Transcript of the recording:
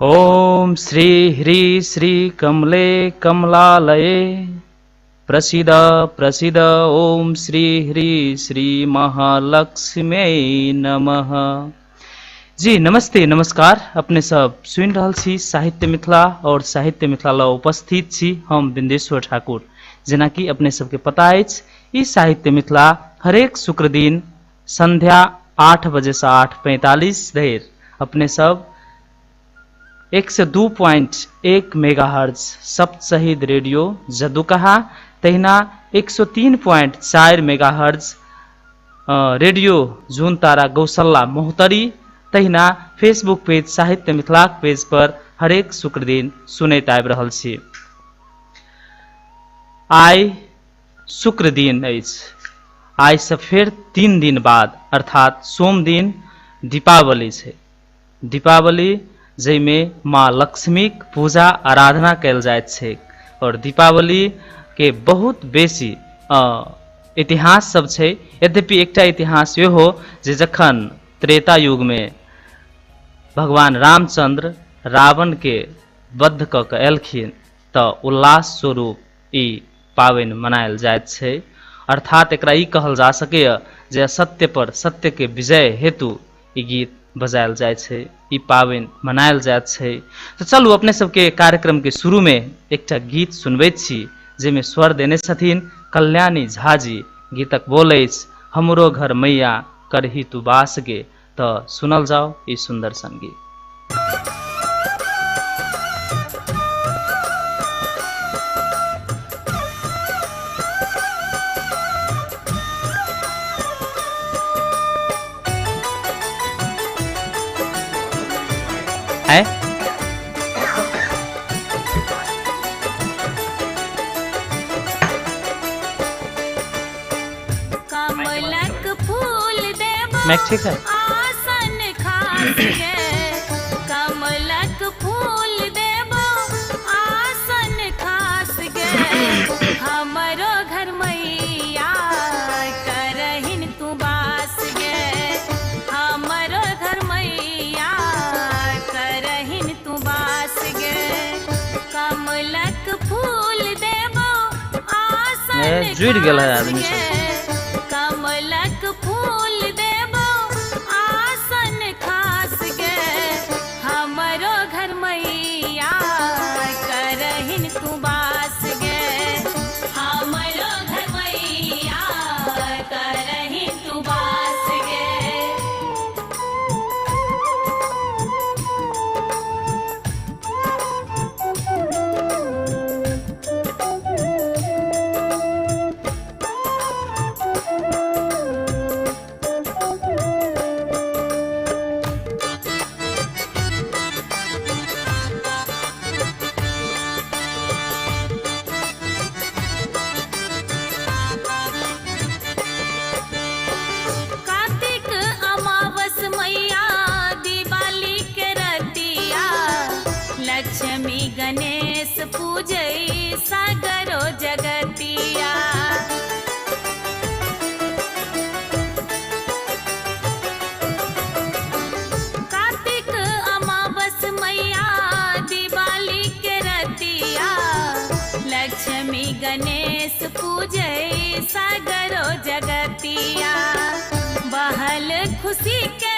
ओम श्री ह्री श्री कमले कमलालये प्रसिद्ध प्रसिद्ध ओम श्री ह्री श्री महालक्ष्मी नमः। जी नमस्ते नमस्कार, अपने सब सुनि रहल छी साहित्य मिथिला और साहित्य मिथिला लग उपस्थित छी हम बिंदेश्वर ठाकुर। जेनाकि अपने सबके पता अछि, ई साहित्य मिथिला हरेक शुक्र दिन संध्या 8 बजे से 8:45 धरि अपने सब 102.1 मेगाहर्ज सप्त शहीद रेडियो जदुकहा, तहिना 103.4 मेगाहर्ज रेडियो जून तारा गौशल्ला महोत्तरी, तहिना फेसबुक पेज साहित्य मिथिलाक पेज पर हरेक शुक्र दिन सुनैत आबि रहल छी। आइ शुक्र दिन अछि, आइ से फेर 3 दिन बाद अर्थात सोम दिन दीपावली छै। दीपावली जाहिमे माँ लक्ष्मीक पूजा आराधना कयल जाइत छै और दीपावली के बहुत बेसी इतिहास सब छै। यद्यपि एकटा इतिहास इहो जे जखन त्रेता युग में भगवान रामचंद्र रावण के वध कऽ के एलखिन तऽ उल्लास स्वरूप ई पाबनि मनायल जाइत छै। अर्थात एकरा ई कहल जा सकैए जे असत्य पर सत्य के विजय हेतु ई गीत बजायल जाइ छै, ई पाबनि मनायल जाइत छै। तऽ चलू अपने सबके कार्यक्रम के शुरू में एकटा गीत सुनबैत छी जाहिमे स्वर देने छथिन कल्याणी झा जी। गीतक बोल अछि हमरो घर मैया करही तू बास गे। तऽ सुनल जाओ ई सुंदर संगीत। है कमलक फूल देबो मैक ठीक है। आसन खास गे, कमलक फूल देबो आसन खास गे, हमरो घर मैया करहिन तू बास गे, हमरो घर मैया करहिन तू बास गे, कमलक फूल देबो आसन जुड़ि गेल है खास आदमी गे, सब। कमलक फूल देबो आसन खास गे, हमरो घर मैया करहिन तू बास गे, हमरो घर मैया करहिन तू बास गे। कार्तिक अमावस मैया दिवाली के रतिया, लक्ष्मी गणेश पूजै सागरो जगतिया। कार्तिक अमावस मैया दिवाली के रतिया, लक्ष्मी गणेश पूजै सागरो जगतिया। बहल खुशी के